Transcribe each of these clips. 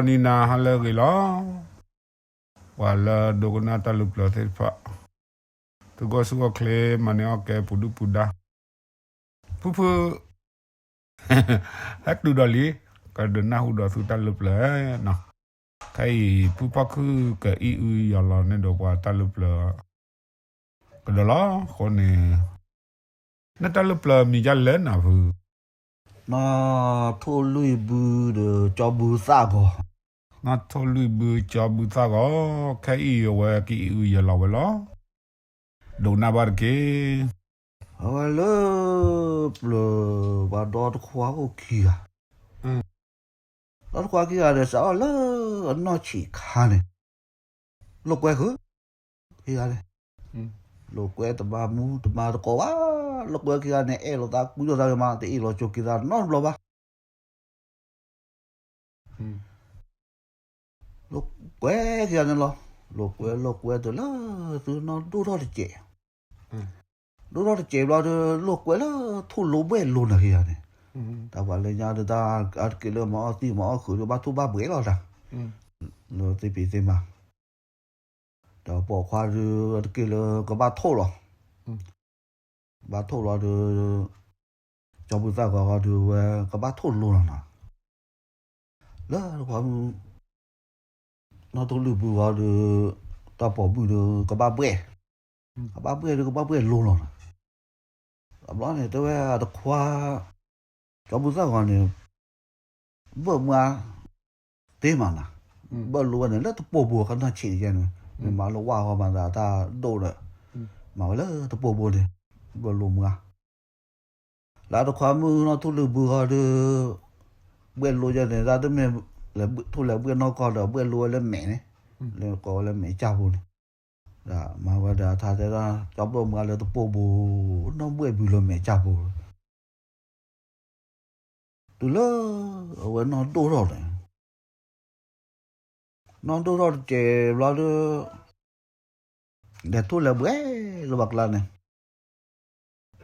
နံၤနၤဟါလၢအဂ့ၤလီၤ. ပှၤလၢဒိကနၣ်တၢ်လၢပျၢၤသ့ၣ်တဖၣ်, သုဂီၢ်ဆူၣ်ဂီၢ်ချ့ မၤန့ၢ်အီၣ်ကဲပူၤဒုၣ်ပူၤဒါ, ဖုဖု ဟဲတုၤဒီးလံ, ကဒုးနၢ်ဟူဒီးသုတၢ်လၢပျၢၤနီၤ. ခဲအံၤ ဖုဖီခုကအံၣ်အုယီၤလီၤန့ၢ်ဒီးပှၤတၢ်လၢပျၢၤကဒီးလီၤ. အဃိန့ၣ် နတၢ်လၢပျၢၤမံၤဒ်လဲၣ်နၤဖု, နီၢ်ထိၣ်လွံၢ်ဘုဒီး ကၠီဘုသၣ်ဂီၤ. နီၢ်ထိၣ်လွံၢ်ဘု ကၠီဘုသၣ်ဂီၤ, ခဲအံၤအဝဲကအံၣ်အုယီၤလီၤဝဲလီၤ. ဒိကနၣ်ဘၣ်တက့ၢ်. အဝဲလၢ ပျၢၤ ပှၤဒီတခွါအိၣ်ခံဂၤ, ဒီတခွါခံဂၤဒီး စးထီၣ်လၢအနီၢ်ဆံးခါန့ၣ် လိာ်ကွဲဃုာ် ခံဂၤန့ၣ်, လိာ်ကွဲတမၤမူတမၤသကိးဘၣ်, လိာ်ကွဲခံဂၤန့ၣ် အဲၣ်လိာ်သးကွံလိာ်သးဂ့ၤမး တအ့ၣ်လိာ်ကၠိက့ၤသးနီတဘျီဘၣ်. လိာ်ကွဲခံဂၤန့ၣ်လီၤ. လိာ်ကွဲလိာ်ကွဲတုၤလၢ သုနီၢ်ဒိၣ်ထီၣ်တစဲး, ဒိၣ်ထီၣ်တစဲးဘျီဒီး လိာ်ကွဲလၢထိၣ်လိဘှဲၣ်လိန့ၣ်ခံဂၤန့ၣ်, တၢ်ပှၤလၢညါဒီး တၢ်အါတက့ၢ်လၢမၤအီၣ်သံမၤအီၣ်ဃုာ်ဒီး ဘၣ်ထိၣ်ဘၣ်ဘှဲၣ်လီၤတၢ်, လၢသ့ၣ်ဖံးသ့ၣ်မၤ ဒီးပိာ်ခွါဒီး အါတက့ၢ်လၢကဘၣ်ထိၣ်လီၤ. ဘၣ်ထိၣ်လီၤဒီး ကၠီဘုသၣ်ဂီၤဃီဒီး ဝဲကဘၣ်ထိၣ်လိလီၤနီၤ. လၢတခွါမုၣ် နီၢ်ထိၣ်လွံၢ်ဘုဂီၤဒီး တၢ်ပိာ်မုၣ်ဒီး ကဘၣ်ဘှဲၣ်, ကဘၣ်ဘှဲၣ်ဒီး ကဘၣ်ဘှဲၣ်လိလီၤနီၤ. အဘျီန့ၣ် တဲဝဲအတခွါ ကၠီဘုသၣ်ဂီၤန့ၣ် ဘၢၣ်မွါသ့မးနီၤ, ဘၢၣ်လိဝဲန့ၣ် လၢတပိာ်ဘိကနီၢ်ဆံးယဲန့ၣ်, မ့ၢ်မၤလၢဝၣ်ဂီၢ်မးသး တၢ်ဒိၣ်ဒီး မၤဝဲလၢတပိာ်ဘိန့ၣ် ဘၢၣ်လိမွါ. လၢတခွါမုၣ်နီၢ်ထိၣ်လွံၢ်ဘုဂီၤဒီး ဘှဲၣ်လိယဲန့ၣ် တၢ်တမ့ၢ်လဲၤထိၣ်လဲၤဘှဲၣ်နီၢ်ကီၢ်ဒီး ဘှဲၣ်လိဝဲလၢမဲာ်န့ၣ်, လၢကိးဝဲလၢမဲာ်ကၢ်ဖိန့ၣ်, မၤဝဲဒီးအထါတဲဒၣ် ကၠီဘၢၣ်မွါလၢတပိာ်ဘိ နီၢ်ဘှဲၣ်ဘုလၢမဲာ်ကၢ်ဖိ တုၤလၢအဝဲနီၢ်ဒိၣ်ထီၣ်န့ၣ်, နီၢ်ဒိၣ်ထီၣ်တစဲးဘျီဒီး လဲၤထိၣ်လဲၤဘှဲၣ်လၢပှၤကျါန့ၣ်,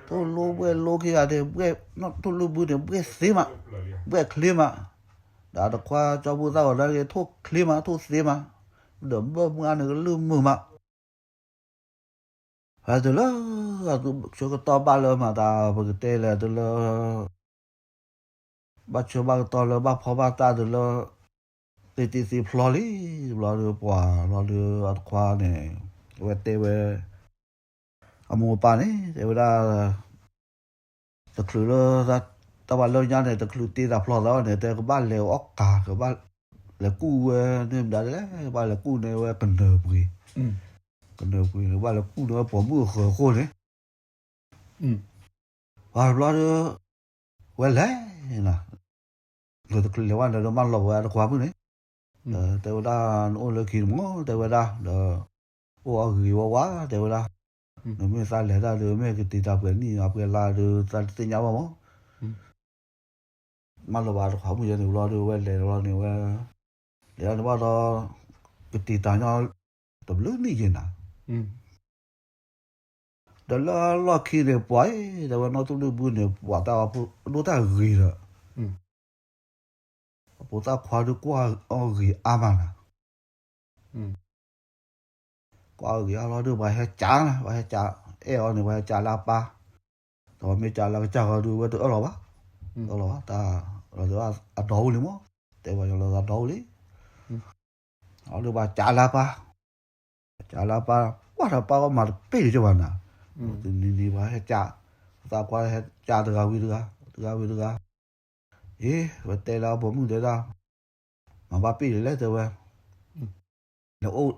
ထိၣ်လိဘှဲၣ်လိခံဂၤန့ၣ် ဘှဲၣ် နီၢ်ထိၣ်လွံၢ်ဘုန့ၣ် ဘှဲၣ်သ့မး, ဘှဲၣ်ချ့မး, ဒီးတခွါကၠီဘုသၣ်ဂီၤန့ၣ် ထိၣ်ချ့မး ထိၣ်သ့မး, ဒီးဘၢၣ်မွါန့ၣ်ကလုၢ်မုာ်မး ဖဲတုၤလၢ ဆၢကတီၢ်ဘၣ်လၢမၤသး ပကတဲလဲၣ်တုၤလၢ ဘၣ်ဆၢဘၣ်ကတီၢ်လၢဘၣ်ဖီဘၣ်တၢ်တုၤလၢ သ့တံၤသ့ဖျီလံ, ဘျီဒီးပှၤဘျီဒီးအတခွါန့ၣ် အဝဲတဲဝဲ အမိၢ်အပၢ်န့ၣ် တဲဝဲဒၣ် တချုးလၢ တၢ်ပှၤလၢညါန့ၣ် တချုးတ့တၢ်ဖျီသးဘၣ်န့ၣ် တဲကဘၣ်လဲၤအီၣ်ကၤ ကဘၣ်လဲၤကူၣ်ဝဲန့ၣ်မတၤလဲၣ် ဘၣ်လဲၤကူၣ်န့ၢ်ဝဲကနၢၤပှ့ၤ, ကနၢၤပှ့ၤန့ၣ် ဘၣ်လဲၤကူၣ်န့ၢ်ဝဲပိာ်မုၣ်အဃၢၤအဃိန့ၣ် ပှၤဘျီဒီး ဝဲလဲၤ လၢတချုးလဲၤဝဲန့ၣ်ဒီး မၢလီၤဝဲအတခွါမုၣ်န့ၣ်, တဲဝဲဒၣ် နအိၣ်လၢခံန့ၣ်မ့ၢ် တဲဝဲဒၣ် ဒီး အိၣ်အီၣ်ဂ့ၤဝဲဝဲ တဲဝဲဒၣ်, နမ့ၢ်သးလဲၤတၢ်ဒီး မ့ၢ်ကတံာ်တၢ်ပှဲၤနံၣ်အပှဲၤလါဒီး သးတသ့ၣ်ညါဘၣ်မး, မၢလီၤဘၣ်တခွါမုၣ်ယဲန့ၣ်ဘျီဒီး ဝဲလဲၤလီၤန့ၣ်ဝဲ, လဲၤလီၤန့ၣ်ဘၣ်ဒီး ကတံာ်တၢ်ညီ တဘျုးနံၣ်ယဲနၤ ဒီးလၢလီၢ်ခံန့ၣ် ပှၤအံၤ တဲဝဲနီၢ်သူၣ်ဒုၣ်ဘုန့ၣ် ပှၤတၢ်အိၣ်ဖှိၣ်ဒိၣ်တၢ်ဂ့ၤဒီး အဖိသၣ်ခွါဒုးကွၢ်အီၤဂ့ၤအါမးနၤ, ကွၢ်အီၤဂ့ၤအါလီၤဒီး ပှၤဟဲကးနၤ ပှၤဟဲကးအဲၣ်အီၤန့ၣ် ပှၤဟဲကးလၢအပၢ်, ဒီးမ့ၢ်ကးလၢအကစၢ်ဃီဒုး ဝဲတအၢၣ်လီၤဘၣ်, အၢၣ်လီၤဘၣ် တၢ်လီၤသးအဒီအိၣ်လံမး, တဲဝဲလီၤသးဒီအိၣ်လံ, အီၤဒီးပှၤကးလၢအပၢ် ကးလၢအပၢ်, ပှၤတၢ်ပၢ်ကီမၤတပ့ၢ်တက့ၢ်ဘၣ်နၤ, တနံၤနံၤပှၤဟဲကး, သးကွၢ်ဟဲကးတဂၤဝံၤတဂၤ, တဂၤဝံၤတဂၤ, အ့ ဝဲတဲလၢအပိာ်မုၣ်တဲဒၣ်, မၤဘၣ်ပ့ၢ်ဒ်လဲၣ်တဲဝဲ, နအိၣ်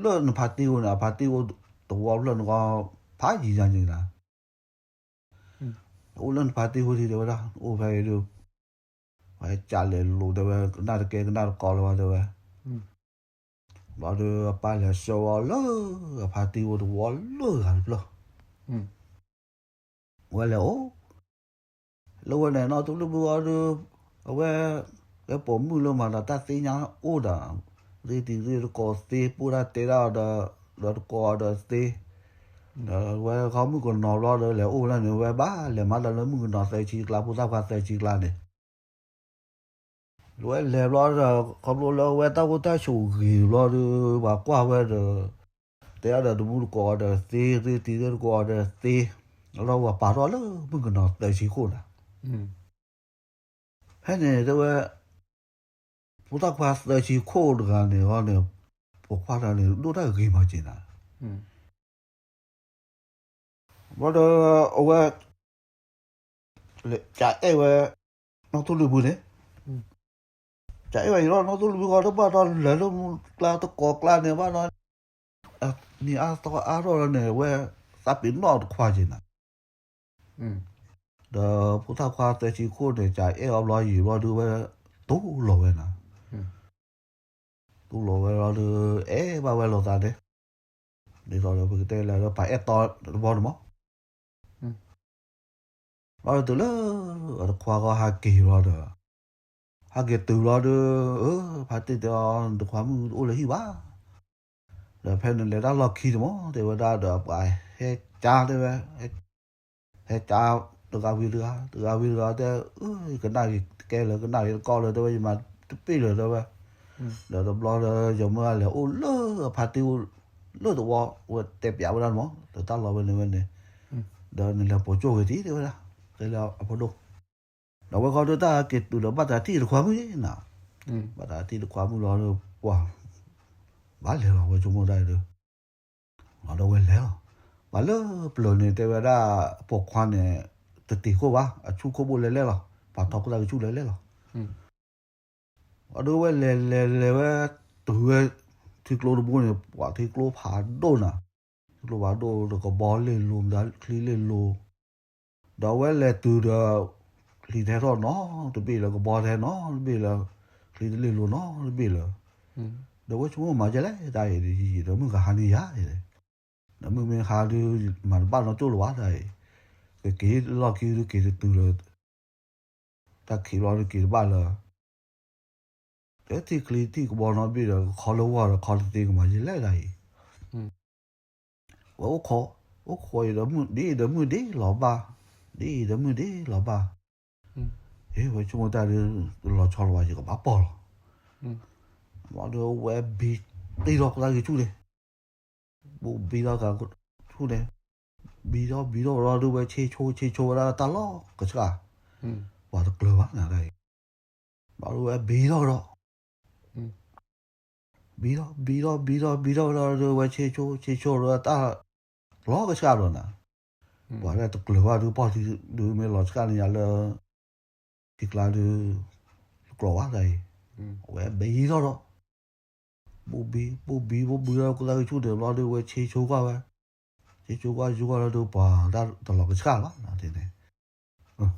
လၢနဖါတံၢ်အိၣ်န့ၣ် အဖါတံၢ်အိၣ်တဝီဖျၢၣ်နဂီၢ် ဖးယံၤယၤန့ၣ်နၤ အိၣ်လၢနဖါတံၢ်ဟူထံးတဲဝဲဒၣ် အိၣ်ဖဲအံၤဒီး ပှၤဟဲကးလဲၤလိာ်တဲဝဲ ကနၣ်တကဲကနၣ်တကိးလၢၤဘၣ်တဲဝဲ, ဘျီဒီးအပၢ်လဲၤဆှၢဝဲလၢ အဖါတံၢ်အိၣ်တဝီလၢဂၤတဖျၢၣ်, ဝဲလဲၤအိၣ် လၢဝဲန့ၣ်နီၢ်သူၣ်ဒုၣ်ဘုအီၤဒီး အဝဲ ဝဲပိာ်မုၣ်လၢမၤတၢ်သ့ၣ်ညါအိၣ်ဒီး ရ့တံၤရ့တကိးသ့ ပူၣ်တၢ်တဲဒၣ်အီၤဒီး ဒီးတကိးအီၤဒီးသ့, ဒီးဝဲဃီမုၣ်ကနီၤဘျီဒီး လဲၤအိၣ်လၢန့ၣ် ဝဲဘၣ်လဲၤမၤတၢ်လၢမုၣ်ကနီၤသၢဆံကျါ ဖိသၣ်ခွါသၢဆံကျါန့ၣ် ဝဲလဲၤဘျီဒီး ခီဖျိလၢအဝဲတၢ်အိၣ်တၢ်ဆိးဂ့ၤဘျီဒီး ပှၤကွၢ်ဝဲဒီး တဲဒီးတမူတကိးဒီးသ့ သ့တံၤသ့တကိးဒီးသ့, လီၤဝဲပာ်ထီၣ်လၢမုၣ်ကနီၤသၢဆံခိၣ်နၤ. ဖဲန့ၣ်တဲဝဲ ဖိသၣ်ခွါသၢဆံခိၣ်တဂၤန့ၣ်ဟီန့ၣ် ပိာ်ခွါတဂၤန့ၣ် ဒိၣ်တၢ်ဂ့ၤမးက့ၤနၤ. ဘျီဒီး အဝဲ ကအဲၣ်ဝဲ နီၢ်သိလ့ၣ်ဘုန့ၣ်, ကအဲၣ်ဝဲအံၤလီၤ နီၢ်သိလ့ၣ်ဘုဃီတဘၣ်ဒီး လဲၤလၢမူကျါတကိးကျါန့ၣ်ဘၣ်ဒီး နံၤအါသီအါထီၣ်လီၤန့ၣ် အဝဲသးပ့ၤနီၣ်တခွါက့ၤနၤ. ဒီးဖိသၣ်ခွါသၢဆံခိၣ်န့ၣ် ကအဲၣ်အီၤဘျီယံာ်ဘျီဒုးဝဲ တူၢ်လိာ်ဝဲနၤ. တူၢ်လိာ်ဝဲလီၤဒုး အဲၣ်ဘၣ်ဝဲလိာ်သးန့ၣ်, ဒ်သိးဒီးပကတဲလၢပှၤအဲၣ်တီတဘီန့ၣ်မး. ဘျီဒုးတုၤလၢ အတခွါဂီၢ်ဟးက့ၤလီၤဒီး ဟဲက့ၤတုၤလီၤဒုး ဖါတံၢ်တဲအီၤ နတခွါမုၣ်တအိၣ်လၢဟံၣ်ဘၣ်. ဒီးဖဲန့ၣ်လဲၤတၢ်လီၢ်ခံန့ၣ်မး တဲဝဲဒၣ်ဒီးပှၤဟဲကါတဲဝဲ ဟဲကါတဂၤဝံၤတဂၤ တဂၤဝံၤတဂၤတဲ အၢ ယကနၣ်က့ၤတကဲလၢၤ ကနၣ်က့ၤတကီလၢၤ တဲဝဲ ယမၤတပ့ၢ်လၢၤ တဲဝဲ. ဒီးတဘျီဒီး ယမၢလီၤ အိၣ်လၢအဖါတံၢ်အိၣ်လၢသဝီ ဝဲတဲပျးဝဲဒၣ်န့ၣ်မး ဒီးတၢ်လီၢ်ဝဲန့ၣ်ဝဲန့ၣ်, ဒီးနလဲၤပိာ်ကၠိၣ်ဂ့ၤထံး တဲဝဲဒၣ်, တဲလၢအဖိဒိၣ်, ဒီးဝဲဃီဒုးတၢ်က့ၤတုၤဒီး ဘၣ်တၢ်ထံၣ်တခွါမုၣ်နၤ, ဘၣ်တၢ်ထံၣ်တခွါမုၣ်လီၤဒီး ပှၤ ဘၣ်လဲၤလီၤ ဝဲဆိကမိၣ်တၢ်အံၤဒီး လီၤဒီးဝဲလဲၤလီၤ. ပှၤလၢပျၢၤန့ၣ် တဲဝဲဒၣ် ပိာ်ခွါန့ၣ် တတ့ၤခိၣ်ဘၣ် အဆူၣ်ခိၣ်ဘိၣ်လဲၤလဲၤလီၤ ပှၤထီၣ်ခိၣ်သၣ်ကဆူၣ်လဲၤလဲၤလီၤ. အဒိဝဲလဲၤလဲၤလဲၤဝဲ တုၤဝဲ ထံကျိတဘိန့ၣ် ပှၤထံကျိဖးဒိၣ်နၤ, ထံကျိဖးဒိၣ်ဒီးကဘီလ့ၢ်လိၤ မတၤချံလ့ၢ်လိၤ, ဒီးအဝဲလဲၤတုၤဒီး ချံတဟဲထီၣ်နီတဘ့ၣ်လၢၤ ကဘီတဟဲနီတဘ့ၣ်လၢၤ ချံတလ့ၢ်လိၤနီတဘ့ၣ်လၢၤ, ဒီးဝဲဆိကမိၣ်မၤဒ်လဲၣ်တၢ်အံၤ ဒီးမုၢ်ကဟါန့ၢ်ယၤ, ဒီးမုၢ်မ့ၢ်ဟါဒုး မၤတဘၣ်နီတကၠိၢ်လၢၤဘၣ်တၢ်အံၤ, ကက့ၤလီၢ်ခံဒုးက့ၤတတုၤလၢၤ တၢ်ခံးဘျီဒုးက့ၤတဘၣ်လၢၤ, ဒီးထံၣ်ချံထံၣ်ကဘီနီတဘ့ၣ်ဒီး ကခီလၢဝီဒီး ခီတသ့ကမၤဒ်လဲၣ်တၢ်အံၤ, ဝဲအိၣ်ခိး, အိၣ်ခိးအံၤဒီးမုၢ်ဒ့ဒီးမုၢ်ဒ့လီၤဘၣ်, ဒ့အံၤဒီးမုၢ်ဒ့လီၤဘၣ်, အ့ ဝဲဆိကမိၣ်တၢ်ဒုး လီၤဆီလီၤဘၣ် ယကဘၣ်ပီၢ်လီၤ, ဘျီဒီးဝဲဘံတ့ၢ်ထီၣ်ခိၣ်သၣ်ဂံၢ်ဆူၣ်န့ၣ် ဘိၣ်ဘံထီၣ်ကဆူၣ်န့ၣ်, ဘံထီၣ်ဘံထီၣ်ဘျီဒီး ဝဲဆ့ဆိဆ့ဆိဝဲဒၣ်တၢ်လီၢ်ကဆှၣ်, ပှၤတကျၢၤဘၣ်နၤတၢ်အံၤ, ဘျီဒီးဝဲဘံထီၣ်ဒီး ဘံထီၣ်ဘံထီၣ်ဘံထီၣ်ဘံထီၣ်ဝဲဒၣ်ဒီး ဝဲဆ့ဆိဆ့ဆိဒီးတၢ်လီၢ်ကဆှၣ်ဒီးနၤ, ပှၤလၢတကျၢၤဘၣ်ဒုး ပီၢ်ထံဒုးမ့ၢ်လီၤဆှၣ်န့ၣ်ယၤလၢ ထံကျါဒုး တကျီၤဘၣ်တၢ်အံၤ, အဝဲဘံထီၣ်ဒီး ဘိၣ်ဘံ ဘိၣ်ဘံ ဘိၣ်ဘံဒီးခိၣ်သၣ်ဂံၢ်ဆူၣ်န့ၣ်ဘျီဒီး ဝဲဆ့ဆိကွၢ်ဝဲ, ဆ့ဆိကွၢ်ယူၤကွၢ်လီၤဒီး ပှၤတၢ်တလီၤကဆှၣ်ဘၣ်နၤန့ၣ်,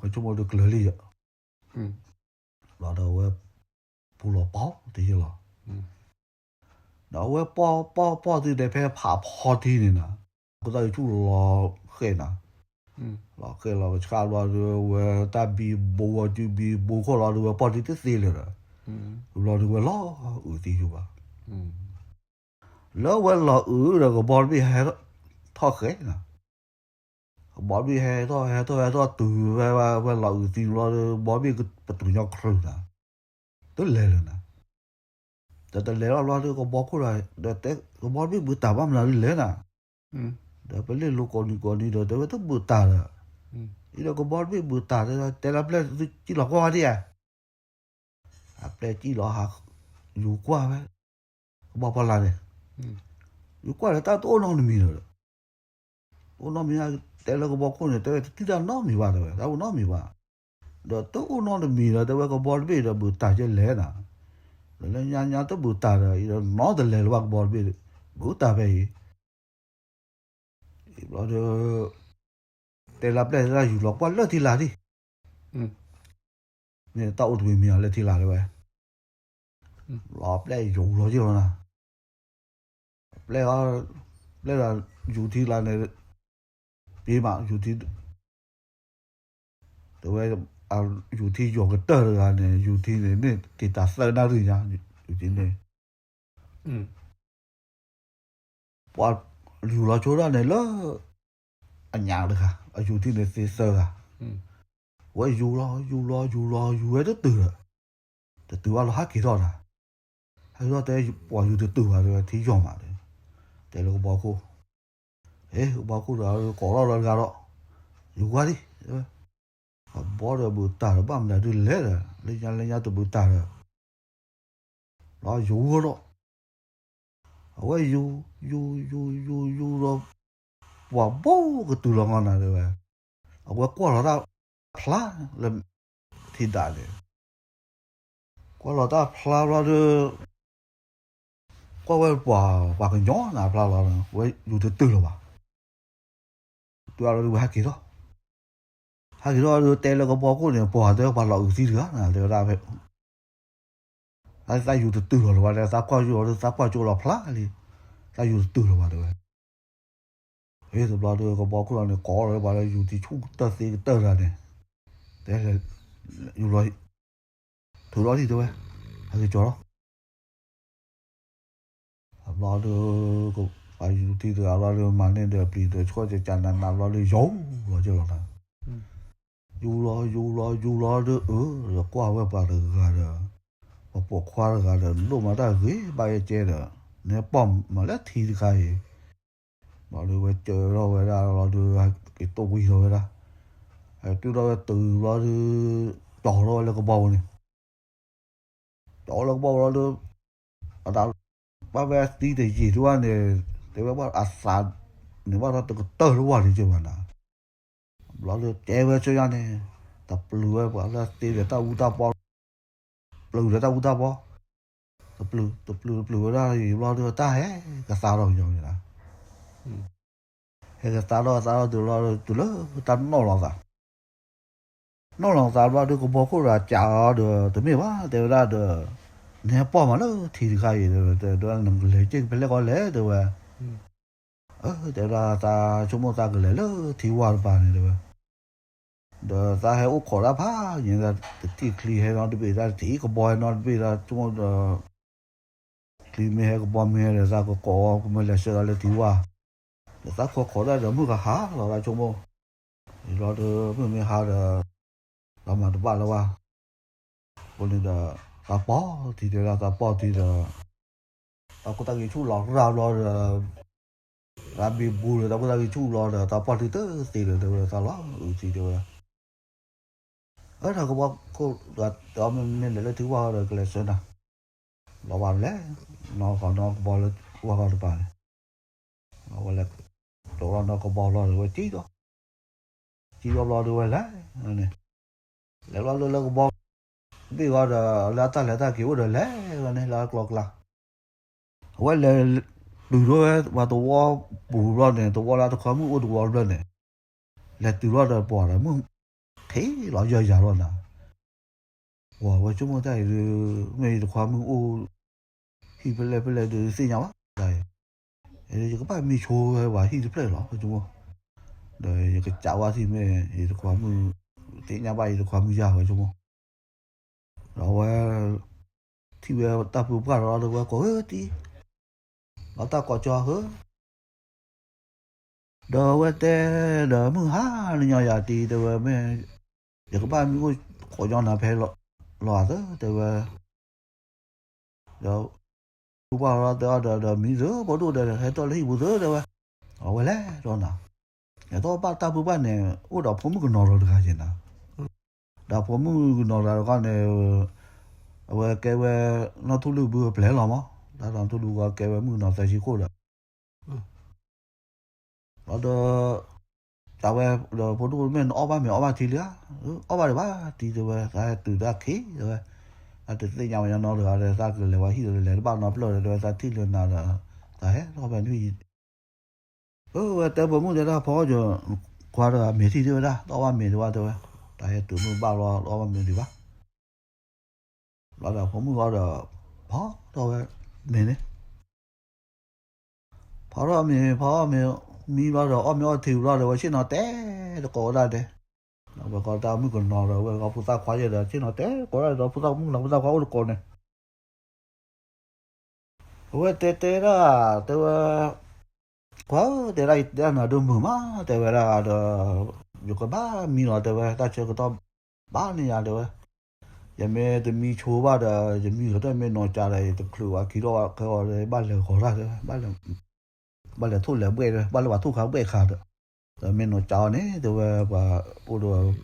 ဝဲဆိကမိၣ်ဒီးကျၢၤလံယၤ, ဘျီဒီးအဝဲ ပူၤလီၤပီၢ်တယုၢ်လီၤ, ဒီးအဝဲပီၢ်ပီၢ်ပီၢ်သုတဲဖဲဖးဖီထံန့ၣ်နၤ, ခိၣ်သၣ်ဂံၢ်ဆူၣ်လီၤဃဲးနၤ, လီၤဃဲးလီၤကဆှၣ်ဘျီဒီး ဝဲတၢ်ဘံဘိဝဲစုဘံဘိခိၣ်လီၤဒီး ဝဲပီၢ်ထံတသ့လၢၤဒီး, ဘျီဒီးဝဲလီၤအုးသံယူၤဘၣ်, လၢဝဲလီၤအုးဒီးကဘီတဘ့ၣ်ဟဲထီၣ်ဃဲးနၤ, ကဘီတဘ့ၣ်ဟဲထီၣ်ဟဲထီၣ်ဟဲထီၣ်တုၤဝဲဝဲလီၤအုးသံဘျီဒီး ကဘီတဘ့ၣ်ပတုာ်ညီခရူၤနၤ, တလဲၤလၢၤနၤ, ဒီးတလဲၤထီၣ်ဘျီဒီးကဘီခိၣ်ဒီး ကဘီတဘ့ၣ်ဘုးတၢ်ဘၣ်မနုၤဒ်လဲၣ်နၤ, ဒီးပလ့ၢ်လိၤကိးနံၤကိးနံၤဒီး တဲဝဲတဘုးတၢ်ဒီး, အံၤဒီးကဘီတဘ့ၣ်ဘုးတၢ်ဒီး တဲလၢပျဲၢ်သုစံၣ်လီၤကွၢ်ဝဲဒံးဧါ, အပျဲၢ်စံၣ်လီၤဟး ယူၤကွၢ်ဝဲ ကဘီဖီလာ်န့ၣ်, ယူၤကွၢ်ဒီးတၢ်တအိၣ်နီတမံၤလၢၤဒီး, အိၣ်နီတမံၤ တဲလၢကဘီခိၣ်န့ၣ် တဲဝဲတထံၣ်တၢ်နီတမံၤဘၣ်တဲဝဲ တၢ်အိၣ်နီတမံၤဘၣ်, ဒီးတအိၣ်နီတမံၤဒီး တဲဝဲကဘီတဘ့ၣ်ဒီးဘုးတၢ်ကလဲၣ်နၤ, ဒီးလၢညါညါတဘုးတၢ်ဒီး အံၤဒီးနီတလဲၤလၢၤဘၣ်ကဘီတဘ့ၣ်, ဘုးတၢ်ဖဲအံၤ အံၤဘျီဒီး တဲလၢပျဲၢ်တၢ်ယူၤလီၤကွၢ်လၢထံလာ်ဒံး, မ့ၢ်တၢ်အိၣ်တမံၤမံၤအီၤလၢထံလာ်တဲဝဲ, လီၤပျဲၢ်ယူၤလီၤယံၤလီၤနၤ, ပျဲၢ်အီၤ, ပျဲၢ်ဒီးယူၤထံလာ်န့ၣ်, ပ့ၤမးယူၤထံ, တဲဝဲ, ယူၤထံယိာ်ကတၢၢ်တဂၤန့ၣ် ယူၤထံန့ၣ် မ့ၢ်က့ၤတၢ်သၢနၣ်ရံၣ်ညါ, ယူၤထံန့ၣ် ပှၤယူၤလီၤဆိဒၣ်န့ၣ်လၢ အညၣ်တဂၤ အယူၤထံန့ၣ်သ့သၢဂၤ, ဝဲယူၤလီၤ ယူၤလီၤ ယူၤလီၤ ယူၤဝဲတတုၤဒီး, တတုၤဘၣ်လီၤ ဟးက့ၤထီၣ်တၢ်, ဟဲက့ၤထီၣ်တဲ ပှၤယူၤတတုၤဘၣ်တဲဝဲ ထံယီၢ်မးတဲ, တဲလၢကဘီခိၣ်, အ့ ကဘီခိၣ်ဒီးကိးထီၣ်လီၤတဂၤဒီး, ယူၤကွၢ်လံ, ကဘီဒီးဘူးတၢ်ဒီး ဘၣ်မနုၤဒုးလဲၣ်ဒီး လၢညါလၢညါတဘူးတၢ်ဒီး လီၤယူၤဒီး အဝဲယူၤ ယူၤ ယူၤ ယူၤ ယူၤဒီး ပှၤဘိကတုၤလီၤနီၢ်နၤတဲဝဲ, အဝဲကွၢ်လီၤတၢ်ဖျါလၢ ထံဒၣ်န့ၣ်, ကွၢ်လီၤတၢ်ဖျါဘျီဒီး ကွၢ်ဝဲပှၤ ပှၤကညီနၤဖျါလီၤ, ဝဲယူၤတတုၤလၢၤဘၣ်, တုၤလီၤဒီးဝဲဟးက့ၤထီၣ်, ဟဲက့ၤထီၣ်ဒီးတဲလၢကဘီခိၣ်န့ၣ် ပှၤတဲပှၤလီၤအုးသံတဂၤနၤ တဲဝဲဒၣ်ဖဲ သးယူၤတတုၤလီၤလၢၤဘၣ်ဒီး သးကွၢ်ယူၤလီၤဒီး သးကွၢ်ကၠိလီၤဖျါလံ, သးယူၤတတုၤလီၤဘၣ်တဲဝဲ, အ့ တဘျီဒီးကဘီခိၣ်လီၤန့ၣ် ကိးလီၤပှၤလၢယူၤထံဆူၣ်ကတၢၢ်သ့ကတၢၢ်တဂၤန့ၣ်, တဲလဲၤ ယူၤလီၤ ထုးထီၣ်လံတဲဝဲ, ဟဲက့ၤကၠီလီၤ အဘျီဒီး ပှၤယူၤထံတဂၤဘျီဒီး မၤန့ၢ်ဒီးပျံၤဒီးဆှီၣ်ကကနးနးဘျီဒီး ယူၤလီၤကၠီလီၤနၤ, ယူၤလီၤ ယူၤလီၤ ယူၤလီၤဒီး အၢ ဒီးကွၢ်ဝဲပှၤတဂၤဒီး ပှၤပိာ်ခွါတဂၤဒီး ဒိၣ်မးတၢ်ဂ့ၤ ဘၣ်ယဲကဲဒီး နဟဲပီၢ်မးလၢထံတခါအံၤ, ဘျီဒီးဝဲကၢထီၣ်ဝဲဒၣ်လီၤဒီး က့ၤတိၢ်ဝံၤထီၣ်ဝဲဒၣ်, တုၤထီၣ်ဝဲတုၤဘျီဒီး ကၠီထီၣ်ဝဲလၢကဘီပူၤန့ၣ် ကၠီလၢကဘီလီၤဒီး အတၢ်ဘၣ်ဝဲသံတယံာ်ဒံးဘၣ်န့ၣ်, တဲဝဲဘၣ်အသးန့ၣ်ဘၣ်ထီၣ်တကတၢၢ်တဝၢ်လံကၠီဘၣ်နၤ, ဘျီဒီးတဲဝဲကၠီယါန့ၣ်, တပျုၤဝဲပှၤလၢသ့ဒီးတၢ်အူတၢ်ပီ, ပျုၤဒီးတၢ်အူတၢ်ပီ, တပျုၤ တပျုၤ တပျုၤဝဲဒၣ်ယံာ်ဘျီဒီး တၢ်ဟဲကသါထီၣ်ကညီနၤ ဟဲကသါထီၣ်သါထီၣ်တုၤလီၤ တုၤလၢတၢ်နီၣ်လီၤသး, နီၣ်လီၤသးဘျီဒီး ကဘီခိၣ်ဒီးကးအီၤဒီး တမ့ၢ်ဘၣ် တဲဝဲဒၣ်ဒီး နဟဲပီၢ်မးလၢထံတခါအံၤ တဲဝဲ နကလဲၤက့ၤဖဲလဲၣ်ကီလဲၣ် တဲဝဲ, တဲဝဲဒၣ်သးဆိကမိၣ်သးကလဲၤလၢထံဝါတပၤန့ၣ် တဲဝဲ, ဒီးသးဟဲအိၣ်ခိးတၢ်ဖးယံၤ တထံၣ်ချံဟဲနီတဘ့ၣ် တထံၣ်ကဘီဟဲနီတဘ့ၣ် သးဆိကမိၣ်ဒီး ချံမ့ၢ်ဟဲကဘီမ့ၢ်ဟဲဒီး သးကကိးကမ့ၢ်လဲၤဆှၢသးလၢထံဝါ, ဒီးသးခိးခိးဒၣ်ဒီးမုၢ်ကဟါလီၤ သးဆိကမိၣ်, ယလီၤဒီးမုၢ်မ့ၢ်ဟါဒီး လီၤမၤတဘၣ်လၢၤဘၣ်, အဃိန့ၣ်ဒီး သးပီၢ်ထံတဲဒၣ် သးပီၢ်ထံဒီး တၢ်ခိၣ်တၢ်ဂ့ၤဆူၣ်လီၤရၢ်ဘျီဒီး သးဘံဘူဒီး တၢ်ခိၣ်တၢ်ဂ့ၤဆူၣ်လီၤဒီး သးပီၢ်ထံတသ့လၢၤ တဲဝဲ သးလီၤအုးထံတဲဝဲ အၢ တၢ်ကဘီခိၣ် တဲအီၤမ့ၢ်လဲၤလၢထံဝါဃီဒီး ကလဲၤဆှၢနၤ, လီၤဘၣ်လဲၤ နီၢ်ကီၢ်နီၢ်ကဘီလၢဝါဃီတပၤန့ၣ်, အဝဲလဲၤ တိၢ်လီၤနီၢ်ကဘီလီၤဒီး ဝဲကံဒီး ကံဒီးဘျီဒီးဝဲလဲၤန့ၣ်, လဲၤဘျီလၢလၢကဘီ ဘ့ၣ်ဃီဒီး လၢအတၢ်လဲၤတၢ်က့ၤအိၣ်ဒီးလဲၤဝဲန့ၣ် လၢအကျီကျါ အဝဲလဲၤတုၤထီၣ်ဝဲ ပှၤသဝီပူၤဘျီန့ၣ် သဝီလၢတခွါမုၣ်အိၣ်တဝီဘျီန့ၣ်, လဲၤတုၤထီၣ်ဒီးပှၤဒီးမုၢ် ထံၣ်လီၤယၢ်ယၤလီၤနၤ, ပှၤဝဲဆိကမိၣ်တၢ်အံၤဒုး မ့ၢ်ယတခွါမုၣ်အိၣ် ဟံၣ်ဖဲလဲၣ်ဖဲလဲၣ်ဒုးသ့ၣ်ညါဘၣ်တၢ်အံၤ, ယကဘၣ်မံဆိဝဲပှၤဟံၣ်တဖျၢၣ်လီၤ ဝဲဆိကမိၣ်, ဒီးယကစးဝါထံၣ်မ့ၢ် ယတခွါမုၣ် သ့ၣ်ညါဘၣ်ယတခွါမုၣ်ယၤဝဲဆိကမိၣ် ဒီးအဝဲ ထံၣ်ဝဲတၢ်ပၢၤပှၢ်ဒီး ဒီးဝဲကိးဧၢတံၢ်, ဒီးတၢ်ကိးကၠီဧၢ, ဒီးအဝဲတဲ ဒီးမုၢ်ဟါလၢညါယၤတံၢ်တဲဝဲ မ့ၢ် ယကဘၣ်မံအိၣ်ခိးညီနၤဖဲလီၤသၢတဲဝဲ, ဒီး ပၢၤပှၢ်ဒီးတဲအီၤဒီး ဒီးမံသၢ ဖိဒိၣ်ဒီး ဟဲထီၣ်လၢဟံၣ်ပူၤသၢတဲဝဲ, အဝဲလဲၤဒီးနၤ, ယသီၣ်ဘၣ်တၢ်ပၢၤပှၢ်န့ၣ် အိၣ်ဒီးဖိမုၣ်ကနီၤလီၤတဂၤယဲနၤ ဒီးဖိမုၣ်ကနီၤတဂၤတခီန့ၣ် အဝဲကဲဝဲ နီၢ်ထူၣ်လုၢ်ဘုအပျဲၢ်လီၤမး, တၢ်နီၢ်ထူၣ်လုၢ်ဘုကဲဝဲမုၣ်ကနီၤသၢဆံခိၣ်ဒီး လီၤဒီး စံးဝဲဒီးဖိဒိၣ်မ့ၢ်နအီၣ်ဘၣ်မ့ၤအီၣ်ဘၣ်ထံလံဧါ, အီၣ်ဘၣ်ဒံးဘၣ်တံၢ်တဲဝဲ, သးဟဲတုၤတၢ်ခံတဲဝဲ, သးတသ့ၣ်ညါဝဲညီနီတဂၤဒီး သးကလဲၤဝဲဟံၣ်ဒီးလဲၤတဘၣ်နီတဖျၢၣ်ဒီး တဲဝဲသးထံၣ်လၢနၤဒီး သးဟဲထီၣ်ဖဲနွံ အဝဲတဲပိာ်မုၣ်တဲဒၣ်ဖီအီၣ်ကၠီ ခွါတဂၤမ့ၤထံၣ်တဲဝဲဒၣ် တအီၣ်ဘၣ်မ့ၤဒံးဘၣ်တဲဝဲ, တၢ်ဟဲတုၤမုၢ်ဘၣ်လီၤ တအီၣ်ဘၣ်မ့ၤဒံးဘၣ်, ဘျီဒီးဖိမုၣ်အီၤဒီး ဖီထီၣ်ဝဲမ့ၤန့ၣ်, ဖီထီၣ်မ့ၤ ဖီအီၣ်မ့ၤ မံဘျီဒီး အီၣ်မ့ၤအီထံဘျီဒီး ဝဲဆ့ၣ်နီၤတဲတကိးဝဲဒၣ်ဒဲး, ဝဲကီတၢ်မုၣ်ကနီၤဒီး ဝဲကီဖိသၣ်ခွါယဲဒီး ဆ့ၣ်နီၤတဲကိးဒၣ်ဒီး ဖိသၣ်မုၣ်ကနီၤဖိသၣ်ခွါအိၣ်တကိးန့ၣ် အဝဲတဲတဲဒၣ် တဲဝဲ, ခွါဧၢ တဲဒၣ် ယတဲနၤဒိၣ်မုာ်မး တဲဝဲဒၣ်ဒီး ယကဘၣ်မံလီၤ တဲဝဲ တၢ်ဆၢကတီၢ်ဘၣ်န့ၢ်ယၤ တဲဝဲ, ယမ့ၢ်တမံဆိဘၣ်ဒီး ယမံကတၢၢ်မ့ၢ်နီၢ်ကၠးဒီး ယတချုးဘၣ်ခံထီၣ်ခဲအီၤဒီး ဘၣ်လဲၤဂီၤတၢ်ဒီး ဘၣ်လဲၤထိၣ်လဲၤဘှဲၣ်ဒီး ဘၣ်လၢပှၤထိၣ်ခါဘှဲၣ်ခါဒီး ဒီးမ့ၢ်နီၢ်ကၠးအီၤန့ၣ် တဲဝဲ ပှၤအိၣ်ဒီး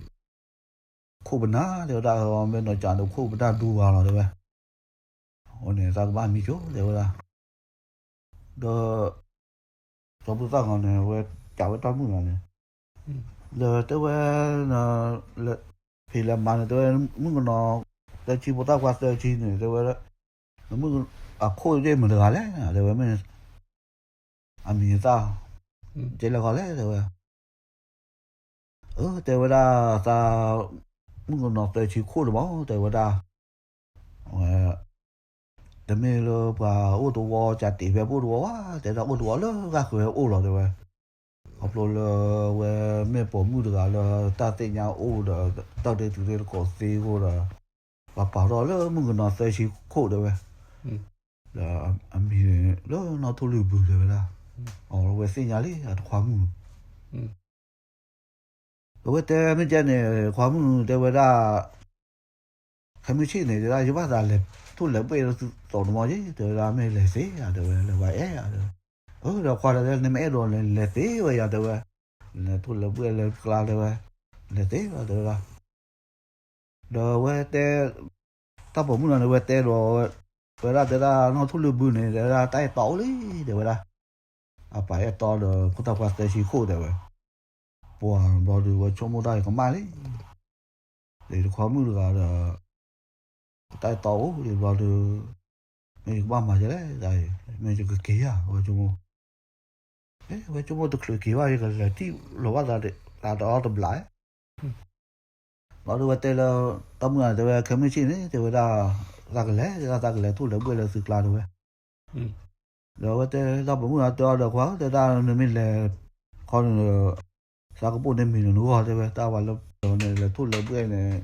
ခိၣ်ပနၢ် တဲဝဲဒၣ် မ့ၢ်နီၢ်ကၠးဒီးခိၣ်ပနၢ်ဒူဂၤလီၤ တဲဝဲ အဃိန့ၣ် သးကဘၣ်မံဆိ တဲဝဲဒၣ် ဒီး စီၤဖိသၣ်ဂီၤန့ၣ် ဝဲကးဝဲတၢ်မုၣ်ဂၤန့ၣ် လၢတဲဝဲ လၢ ဖံးလဲၤမၤန့ၣ် တဲဝဲ မုၣ်ကနီၤ သၢဆံ ဖိသၣ်ခွါသၢဆံန့ၣ် တဲဝဲ မုၣ် အခိၣ်ယ့ၢ်မတၤတဂၤလဲၣ် တဲဝဲ မ့ၢ် အမံၤအသၣ် ကဲလဲၣ်ဃီလဲၣ် တဲဝဲ အၢ တဲဝဲဒၣ် သး မုၣ်ကနီၤသၢဆံခိၣ်တဘၣ် တဲဝဲဒၣ် ဝဲ တမ့ၢ်လၢပှၤအိၣ်တဝီ ကးတ့ၢ်ဖဲပအိၣ်တဝီဘၣ် တဲဒၣ်အိၣ်တဝီလၢဂၤဃၢၤအိၣ်လီၤ တဲဝဲ ခီဖျိလၢဝဲမ့ၢ်ပိာ်မုၣ်တဂၤလၢတၢ်သ့ၣ်ညါအိၣ်ဒီး တၢ်ဒ့တူၤသ့ၣ်တကိးသ့အဃိဒီး ပှၤပာ်ထီၣ်လၢမုၣ်ကနီၤသၢဆံခိၣ် တဲဝဲ ဒီးအမံၤလၢနီၢ်ထိၣ်လွံၢ်ဘု တဲဝဲဒၣ် အဝဲသ့ၣ်ညါလံ အတခွါမုၣ် အဝဲတဲမ့ၢ်ကဲန့ၣ် ခွါမုၣ်တဲဝဲဒၣ် ခဲမုၢ်ဆ့ၣ်န့ၣ် တဲဒၣ် ယဘၣ်သးလဲၤထိၣ်လဲၤဘှဲၣ်လၢသုသိးတမီၤက့ၤ တဲဝဲဒၣ် မ့ၢ်လဲၤသ့ဧါ တဲဝဲ လဲၤဝဲအဲၣ်ဧါ တဲဝဲ အၢ ဒီးခွါဒီး နမ့ၢ်အဲၣ်ဒိးလဲၤ လဲၤသ့ဝဲယၤ တဲဝဲ လဲၤထိၣ်လဲၤဘှဲၣ်လဲၤကျါ တဲဝဲ လဲၤသ့ဝဲ တဲဝဲဒၣ် ဒီးဝဲတဲ တၢ်ပိာ်မုၣ်လီၤန့ၣ် ဝဲတဲဒီး ဝဲဒၣ်တဲဒၣ် နီၢ်ထိၣ်လွံၢ်ဘုန့ၣ် တဲဝဲဒၣ် တၢ်အဲၣ်တီအိၣ်လံ တဲဝဲဒၣ် အပာ်အဲၣ်တီဒီး ဖိသၣ်ခွါသၢဆံခိၣ် တဲဝဲ ပှၤဘျီဒုး ဝဲဆိကမိၣ်တၢ်အံၤကမၣ်လံ ဒီးတခွါမုၣ်တဂၤဒီး တၢ်အဲၣ်တီအိၣ်လံဘျီဒုး မ့ၢ်ယကဘၣ်မၤဒ်လဲၣ် တၢ်အံၤ မ့ၢ်ယကက့ၤဧါ ဝဲဆိကမိၣ် ဝဲဆိကမိၣ်တချုးက့ၤဘၣ် ယကလဲၤထံၣ်လိာ်ဘၣ်သး သးတအီၣ်တဘျီ ဘျီဒုးဝဲတဲလၢ တၢ်မုၣ်ဂၤန့ၣ် တဲဝဲ ခဲမုၢ်ဆ့ၣ်န့ၣ် တဲဝဲဒၣ် သးကလဲၤ တဲဒၣ် သးကလဲၤထိၣ်လဲၤဘှဲၣ်လၢသုကျါ တဲဝဲ ဒီးအဝဲတဲ တၢ်ပိာ်မုၣ်ဂၤတဲအီၤဒီး ခွါဧၢ တဲဒၣ် နမ့ၢ်လဲၤခီန့ၣ်ဒီး သးကပိာ်န့ၢ်မ့ၤလၢနဂီၢ် တဲဝဲ တၢ်ဝဲလၢပျၢၤန့ၣ် လဲၤထိၣ်လဲၤဘှဲၣ်န့ၣ်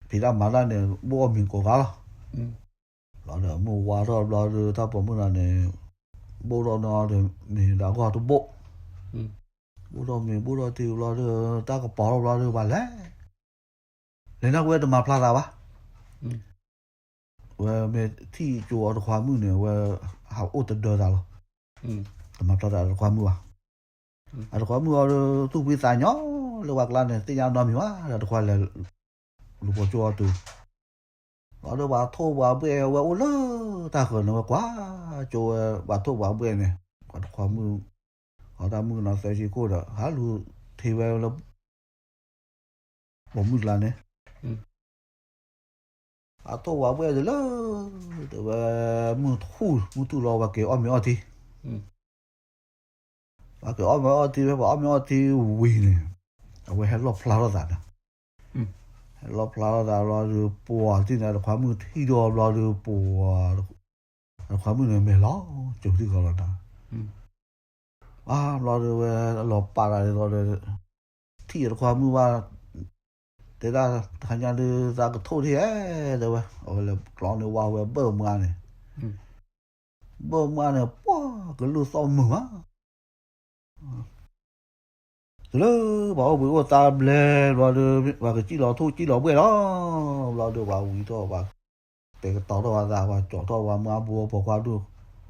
ဖံးတၢ်မၤတၢ်န့ၣ် ဘိၣ်အီၣ်မ့ၤကိးဂၤလီၤ ဘျီဒီးမုၢ်ဝါထီၣ်ဘျီဒီး တၢ်ပိာ်မုၣ်ဂၤန့ၣ် ဘိၣ်ထီၣ်နီၤဒီးမ့ၤဒီးအဂီၢ်တဘိၣ် ဘိၣ်ထီၣ်မ့ၤဘိၣ်ထီၣ်ထံဘျီဒီး တၢ်ကပီၤထီၣ်ဘျီဒီး ပှၤလဲၤ လဲၤန့ၢ်ဝဲတမၤဖျါသးဘၣ် ဝဲမ့ၢ်ထံၣ်ကၠိအီၤတခွါမုၣ်န့ၣ် ဝဲဟးအိၣ်တဒၢသးလီၤ တမၤဖျါသးတခွါမုၣ်ဘၣ် အတခွါမုၣ်အီၤဒီး သူၣ်ဖှံသးညီလၢပှၤကျါန့ၣ် သ့ၣ်ညါနီတမံၤဘၣ် ဒီးတခွါလဲၤ လူၤပိာ်ကၠိအီၤတုၤ ဘျီဒီးပှၤထိၣ်ပှၤဘှဲၣ်ဝဲအိၣ်လၢတၢ်ဃၢၤန့ၣ် ဝဲကွၢ်ကၠိဝဲ ပှၤထိၣ်ပှၤဘှဲၣ်န့ၣ် ပှၤတခွါမုၣ် အီၤတၢ်မုၣ်ကနီၤသၢဆံခိၣ်ဒီး ဟးလူၤထံၣ်ဝဲလၢ ပိာ်မုၣ်ကျါန့ၣ် အထိၣ်ဝဲဘှဲၣ်ဒ်လၢ တဲဝဲ မုၢ်ထူၣ် မုၢ်ထူၣ်လီၤ ပှၤက့ၤအီၣ်မ့ၤအီထံ ပှၤက့ၤအီၣ်မ့ၤအီထံ ဖဲပှၤအီၣ်မ့ၤအီထံဝံၤန့ၣ် အဝဲဟဲလီၣ်ဖျါထီၣ်သးဒီး ဟဲလီၣ်ဖျါထီၣ်သးဘျီဒီး ပှၤတထံၣ်န့ၣ် တခွါမုၣ်ထံၣ်ဒီးဘျီဒီး ပှၤ တခွါမုၣ်န့ၣ် မဲာ်လီၤ ကၠိထံၣ်ဃီလီၤဒီး ဘျီဒီးဝဲလီၤပာ်သးဒ်သိးဒီး ထံၣ်အတခွါမုၣ်ဘၣ် တဲဒၣ် တဟါညါဒုးသးကထိၣ်ထံၣ်ဧဲ တဲဝဲ အဝဲလဲၤကျီန့ၢ်ဝါဝဲဘၢၣ်မွါန့ၣ် ဘၢၣ်မွါန့ၣ် ပှၤကလုၢ်သီၣ်မုာ်မး တုၤလၢပှၤအိၣ်ဘှံးအိၣ်သါဘျဲၣ်ဘျီဒီး ပှၤကစံၣ်လီၤထိၣ်စံၣ်လီၤဘှဲၣ်လီၤ ဘျီဒီးပှၤဝံၤထီၣ်ပှၤ တဲာ်ကတီၤထီၣ်ပှၤသး ပှၤကၠီထီၣ်ပှၤမါဘိ ပိာ်ခွါဒိၣ်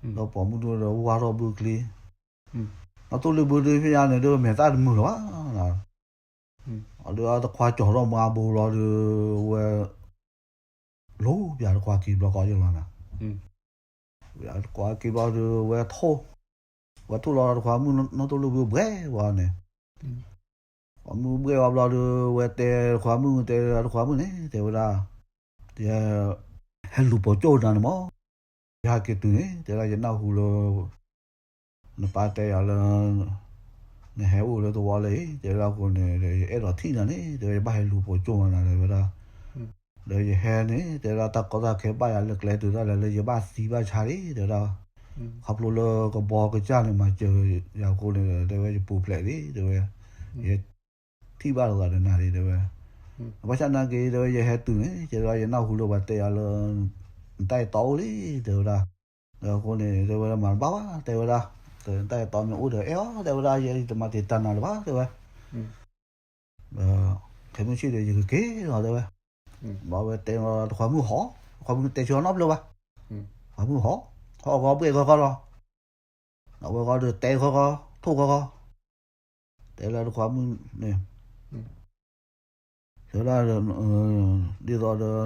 ဒီးပိာ်မုၣ်ဒိၣ်ဒီးဝါထီၣ်ဘုချံ နီၢ်ထိၣ်လွံၢ်ဘုဒုးဖဲညါန့ၣ် ဒုးမဲာ်သၣ်တမုာ်လၢၤဘၣ် ဒီးတခွါကၠီထီၣ်မါဘိဘျီဒီး ဝဲ လိၤပၠးတခွါက့ၤဘျီကီးယလီၤနၤ ပၠးတခွါက့ၤဘျီဒီး ဝဲထိၣ် ဝဲထိၣ်လီၤတခွါမုၣ်နီၢ်ထိၣ်လွံၢ်ဘုဘှဲၣ်ဝဲန့ၣ် ခွါမုၣ်ဘှဲၣ်ဝဲဘျီဒီး ဝဲတဲတခွါမုၣ် တဲတခွါမုၣ်န့ၣ် တဲဝဲဒၣ် ယ ဟဲလူၤပိာ်ကၠိၣ်နၤန့ၣ်မး ယဟဲက့ၤတုၤန့ၣ် တဲဒၣ် ယနၢ်ဟူလၢ နပၢ်တဲယၤလၢ နဟဲအိၣ်လၢသဝီလၢအံၤ တဲဝဲဒၣ်အဃိန့ၣ် ယအဲၣ်ဒိးထံၣ်နၤန့ၣ် တဲဝဲ ယဘၣ်ဟဲလူၤပိာ်ကၠိၣ်နၤ တဲဝဲဒၣ် ဒီးယဟဲန့ၣ် တဲဝဲဒၣ် တၢ်ကီတၢ်ခဲဘၣ်ယၤလၢကျဲတုၤတၢ်လဲၣ်လၢယဘၣ်သံဘၣ်ဆါလံ တဲဝဲဒၣ် ခီဖျိလၢကဘီကစၢ်န့ၣ် မၤစၢၤယၤအဃိန့ၣ် တဲဝဲ ယပူၤဖျဲးလံ တဲဝဲ ယ ထံၣ်ဘၣ်လိာ်သးဒီးနၤလံ တဲဝဲ ဘၣ်ဆၣ်နာ်က့ၤ တဲဝဲ ယဟဲတုၤန့ၣ် တဲဝဲဒၣ် ယနၢ်ဟူလၢပှၤတဲယၤလၢ နတၢ်အဲၣ်တီအိၣ်လံ တဲဝဲဒၣ် ဒီးအဃိန့ၣ် တဲဝဲဒၣ် မၤတဘၣ်ဘၣ် တဲဝဲဒၣ် နတၢ်အဲၣ်တီမ့ၢ်အိၣ်ဒီးအဲၣ်အီၤ တဲဝဲဒၣ် ယတမၤတံာ်တာ်နၤလၢၤဘၣ် တဲဝဲ ဒီး ခဲမုၢ်ဆ့ၣ်ဒီး ယကက့ၤလီၤ တဲဝဲ ဘျီဝဲတဲလီၤတခွါမုၣ်ဟီၣ်, တခွါမုၣ်တဲဆၢအီၤနီတဘျီဘၣ်. တခွါမုၣ်ဟီၣ်, ဟီၣ်ဂီၤဘှဲၣ်ဂီၤဂီၤလီၤ. အဝဲဂီၤဒီးတဲဂီၤဂီၤ, ထိၣ်ဂီၤဂီၤ, တဲလၢတခွါမုၣ်န့ၣ် တဲဝဲဒၣ်, ဒ်သိးဒီး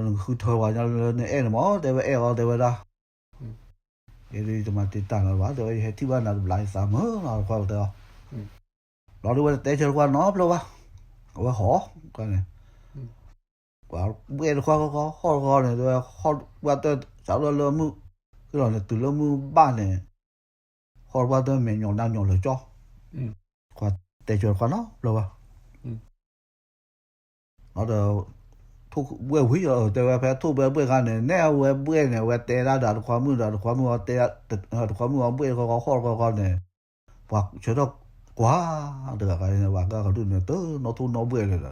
နကဃုထၢပှၤညီလၢနအဲၣ်န့ၣ်မး, တဲဝဲအဲၣ်အီၤ တဲဝဲဒၣ်. ယတမၤတံာ်တာ်နၤဘၣ်, တဲဝဲယဟဲထံၣ်ဘၣ်နၤတဘျီ ယသးမုာ်လီၤ တခွါတဲအီၤ. ဘျီဒုးဝဲတတဲဆၢတခွါနီတဘျီဘၣ်, အဝဲဟီၣ်န့ၣ်, ပှၤဘှဲၣ်တခွါဃီဃီ ဟီၣ်တခွါန့ၣ် တဲဝဲဟီၣ်ပှၢ်တၢ်စးထီၣ်လၢမုၢ်, ကလီၤန့ၣ် တုၤလၢမုၢ်ဘၣ်န့ၣ် ဟီၣ်တခွါတၢ်မဲာ်ညိးနါညိးလၢာ်ကၠီ, တခွါတဲဆၢတခွါနီတဘျီဘၣ်. ဒီး ထိၣ်ဘှဲၣ်ဝံၤဒီး တဲဝဲဖဲထိၣ်ဘှဲၣ်ဘှဲၣ်ခါန့ၣ် နဲအဝဲဘှဲၣ်န့ၣ် အဝဲတဲဒၣ်ဒီးတခွါမုၣ်ဒီး တခွါမုၣ်အီၤတဲ, တခွါမုၣ်အီၤဘှဲၣ်တခီဃီ ဟီၣ်တခီဃီန့ၣ် ပှၤဆၢထၢၣ်ကွၢ်တဂၤဂၤန့ၣ် ပှၤကါကဒုၣ်န့ၣ် တနီၣ်ထိၣ်နီၣ်ဘှဲၣ်လၢာ်ဒီး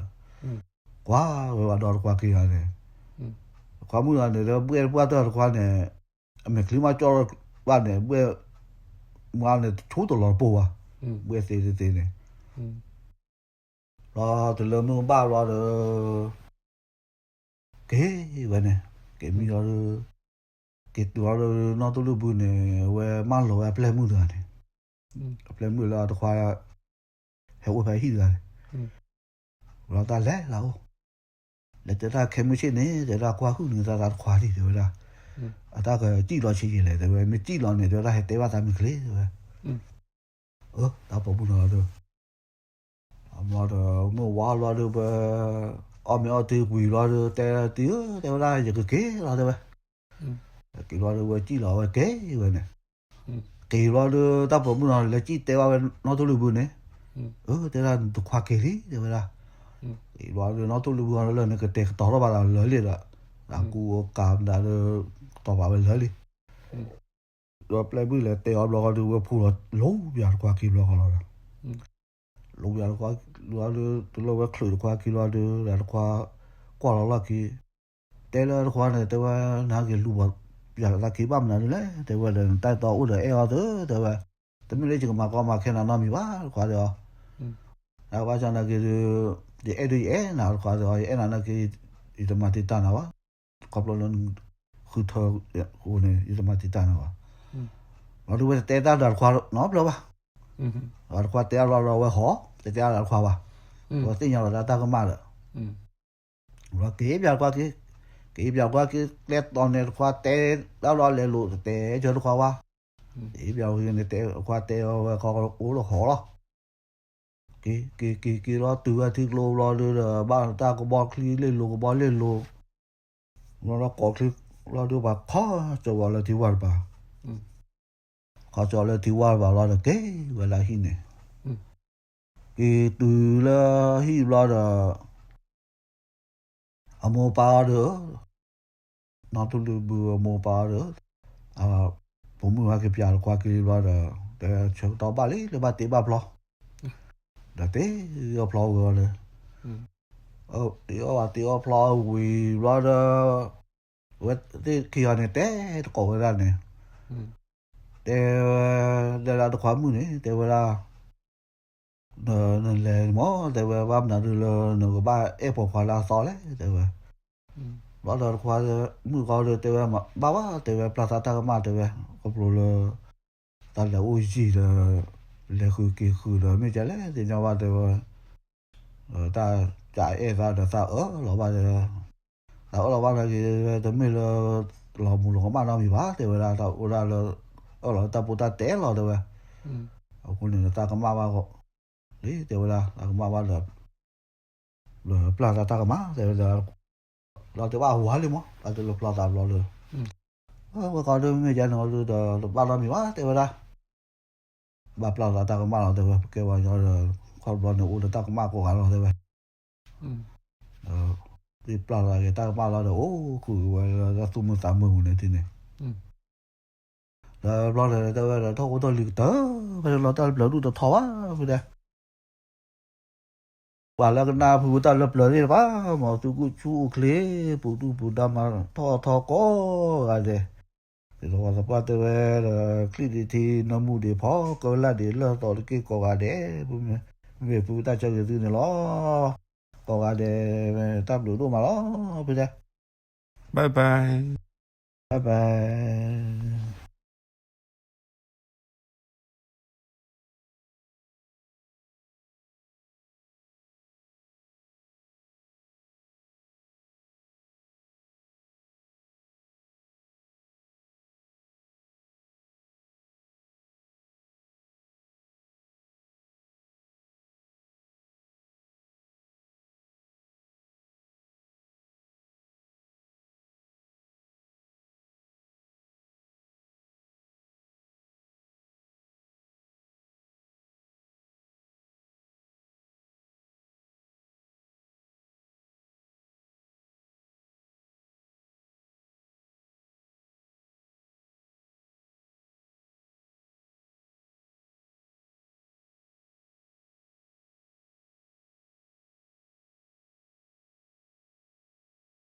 ကွၢ်ဝဲဘၣ်ဒီးတခွါက့ၤဂၤန့ၣ် တခွါမုၣ်ဂၤန့ၣ် ဒီးဘှဲၣ်ပှၢ်တၢၢ်တခွါန့ၣ် အမဲာ်ချံမးကၠီဘၣ်န့ၣ် ဘှဲၣ်မါန့ၣ် တဆိတလီၤတပိၢ်ဘၣ်, ဘှဲၣ်သ့တသ့န့ၣ် ဘျီတုၤလၢမုၢ်ဘၣ်ဘျီဒီး က့ၤဝဲန့ၣ်, က့ၤမံလီၤဒီး က့ၤတုၤလီၤဒီးနီၢ်သူလ့ၤဘုန့ၣ် အဝဲမၢလီၤဝဲအပျဲၢ်မုၣ်တဂၤန့ၣ်, အပျဲၢ်မုၣ်လၢအတခွါ ဟဲအိၣ်ဖဲဟံၣ်တဂၤန့ၣ်, ဘျီတၢ်လဲၤလၢအအိၣ်, လဲၤတဲတၢ်ခဲမုၢ်ဆ့ၣ်န့ၣ် တဲဒၣ်ကွၢ်ဟုၣ်န့ၢ်သးသးတခွါဒံး တဲဝဲဒၣ်, အတၢ်ကစံၣ်လီၤဆံးယံာ်လဲၣ် တဲဝဲ မ့ၢ်စံၣ်လီၤန့ၣ် တဲဝဲဒၣ်ဟဲတဲဘၣ်သးမ့ၢ်ချ့ တဲဝဲ, အၢ တၢ်ပိာ်မုၣ်နီၤဒီး အမ့ၢ်ဒီးမုၢ်ဝါလီၤဒီး ပအီၣ်မ့ၤအီၣ်တ့ၢ်ဝံၤလီၤဒီး တဲတံၤဧၢ တဲဝဲဒၣ် ယကက့ၤလီၤ တဲဝဲ, က့ၤလီၤဒီး ဝဲစံၣ်လီၤဝဲက့ၤဝဲန့ၣ်, က့ၤလီၤဒီး တၢ်ပိာ်မုၣ်နီၤ လဲၤစံၣ်တဲဘၣ်ဝဲနီၢ်သူလ့ၤဘုန့ၣ်, အၢ တဲဒၣ်နတခွါက့ၤလံ တဲဝဲဒၣ်, က့ၤလီၤဒီး နီၢ်သူလ့ၤဘုအီၤလၢ နကတဲာ်ကတီၤထီၣ်ဘၣ်ဒီးလၢာ်လံဒီး, အကူအကၤမတၤဒီး ကတီၤဘၣ်ဝဲလၢာ်လံ ဒီးပျဲၢ်ဘုၣ်လဲၤတဲအီၤဘျီဃီဒီး ဝဲဖိလီၤလိၤဘၣ်တခွါက့ၤဘျီဃီလီၤဒီး, လိၤဘၣ်တခွါလီၤဒီး တုၤလၢဝဲချုးတခွါက့ၤလီၤဒီး တခွါကွၢ်လီၤလီၢ်က့ၤ, တဲလၢတခွါန့ၣ် တဲဝဲ နဟဲက့ၤလူၤဘၣ်ပျၢ်သးက့ၤဘၣ်မနုၤဒ်လဲၣ် တဲဝဲဒီး နတၢ်တီအိၣ်ဒီးအဲၣ်အီၤသၢ တဲဝဲ, တမ့ၢ်လၢယကမၤကီမၤခဲနၤနီတမံၤဘၣ် တခွါတဲအီၤ, နဘၣ်ဆၣ်နာ်က့ၤဒီး ယအဲၣ်ဒိးယအဲၣ်နၤ တခွါတဲအီၤ ယအဲၣ်နၤနာ်က့ၤ ယတမၤတံာ်တာ်နၤဘၣ် ခီဖျိလၢ ဃုထၢအဃိန့ၣ် ယတမၤတံာ်တာ်နၤဘၣ်. ဘျီဒုးဝဲတတဲတၢ်ဒီးတခွါနီတဘျီဘၣ်. တခွါတဲအါဘျီဒီး အဝဲဟီၣ် တတဲအါဒီးတခွါဘၣ်. အဝဲသ့ၣ်ညါလီၤဒၣ်တၢ်ကမၣ်ဒီး ဘျီက့ၤပၠးတခွါက့ၤ, က့ၤပၠးတခွါက့ၤ ကျဲတီၤန့ၣ်တခွါတဲတၢ်ဘျီလဲၤလိာ် တတဲဆၢတခွါဘၣ်. က့ၤပၠးတခွါက့ၤန့ၣ် တဲတခွါတဲအီၤဝဲခီအိၣ်လၢဟီၣ်လီၤ. က့ၤက့ၤက့ၤက့ၤလီၤတုၤဝဲထံကျိဘျီဒုးဒီး ဘၣ်တၢ်ကဘီချံလ့လိၤကဘီလ့လိၤ, ဘျီဒီးကိးချံဘျီဒုး ပှၤခီကၠီၤဝဲလၢထံဝါတပၤ, ခီကၠီၤလၢထံဝါတပၤဘျီဒီး က့ၤဝဲလၢဟံၣ်န့ၣ်, က့ၤတုၤလၢဟံၣ်ဘျီဒီး အမိၢ်ပၢ်အီၤဒီး နီၢ်သူလ့ၤဘုအမိၢ်ပၢ်အီၤဒီး ပိာ်မုၣ်ဟဲက့ၤပၠးတခွါက့ၤဘျီဒီး တဲဆၢကတီၢ်ဘၣ်လံ လၢဘၣ်တ့ဘၣ်ဖျီ, ဒီးတ့အီၣ်ဖျီဝံၤအီၤလၢ တ့အီၣ်ဘၣ်တ့အီၣ်ဖျီဝံၤဘျီဒီး အဝဲသ့ၣ်ခံဂၤန့ၣ် တဲတကိးဝဲဒၣ်န့ၣ်, တဲဝဲဒၣ်တခွါမုၣ်န့ၣ် တဲဝဲဒၣ် နလဲၤမး တဲဝဲ ဘၣ်မနုၤဒုးလၢနကဘၣ်အဲၣ်ပိာ်ခွါလၢအသီလဲၣ် တဲဝဲ, ဘျီဒီးတခွါမုၣ်ဃီဒီးတဲဝဲ ဘၣ်ဘၣ် တဲဝဲ ပျၢ်သးတၢ်ကမၣ် တဲဝဲ, ခီဖျိလၢ တၢ်လဲၤအိၣ်ယံၤဒီး လဲၤဃုာ်က့ၤဃုာ်ဒီး မ့ၢ်ကလဲၣ်သ့ၣ်ညါဘၣ် တဲဝဲ, တၢ်ကအဲၣ်သးဒီးသးအၢၣ်လီၤဘၣ် တဲဝဲ, သးအၢၣ်လီၤဘၣ်နာ်က့ၤ တမ့ၢ်လၢ လီၤမူၤလီၤကမၣ်နီတမံၤဘၣ် တဲဝဲဒၣ် တၢ်အိၣ်ဒၣ်လၢ အၢၣ်လီၤတၢ်ဖိတၢ်တဲလီၤ တဲဝဲ, အဃိန့ၣ် တၢ်ကမၣ်ဘၣ် လံ တဲဝဲဒၣ် တၢ်ကမၣ်ဘၣ်ဒီး ပျၢ်သးတၢ်ကမၣ် တဲဝဲဒၣ်, လီၤတဲာ်ဘၣ်အဝၤလံမး ဘၣ်တလၢပျီသးဘျီလၢ ဝဲဃီဒုးမ့ၢ်ကဲန့ၣ်ဒီး တဘၣ်နီတမံၤဘၣ် တဲဝဲဒၣ်, ဘၣ်ပျၢ်သးတၢ်ကမၣ်လီၤ တဲဝဲ ပကဲဝဲညီဒီး ခီတဘျီန့ၣ် အိၣ်ဒီးတၢ်ကမၣ်ကိးဂၤလီၤ တဲဝဲ, သ့ၣ်ပျၢ်သးက့ၤတၢ်ကမၣ်လီၤဒီး အိၣ်ဃုာ်ဝဲလၢတၢ်သူၣ်မုာ်သးမုာ်ပူၤန့ၣ်ဒ်န့ၣ် ဒီးဘျီန့ၣ် တဲဝဲဒီး ထီၣ်ဖိထီၣ်လံၤကတၢၢ် ဖဲန့ၣ်လီၤ တၢ်တဖျၢၣ်ဒူၣ်တထီဘၣ် ဖဲဒၣ် ပှၤလၢကနၣ်ဖုတၢ်လၢပျၢၤသ့ၣ်တဖၣ် မ်သုကအိၣ်ဆူၣ်အိၣ်ချ့ ပူၤဒူၣ်ပူၤဒါမၤထီၣ်ထီကိးဂၤဒဲး, ဒ်သိးပှၤသပှၢ်တဲဝဲဒီး ချံၣ်ဒ့ထံ နၢမူဒ့ဖီ ကလၢ်ဒ့လၢၢ်သီတက့ၢ်ကိးဂၤဒဲး, မ့ၢ်ဖုတၢ်ဆၢဂ့ၤသုန့ၣ်လီၤ. ကိးဂၤဒဲး တၢ်ဘျုးဒိၣ်မးလီၤ, ဖုတဲ, bye bye, bye bye.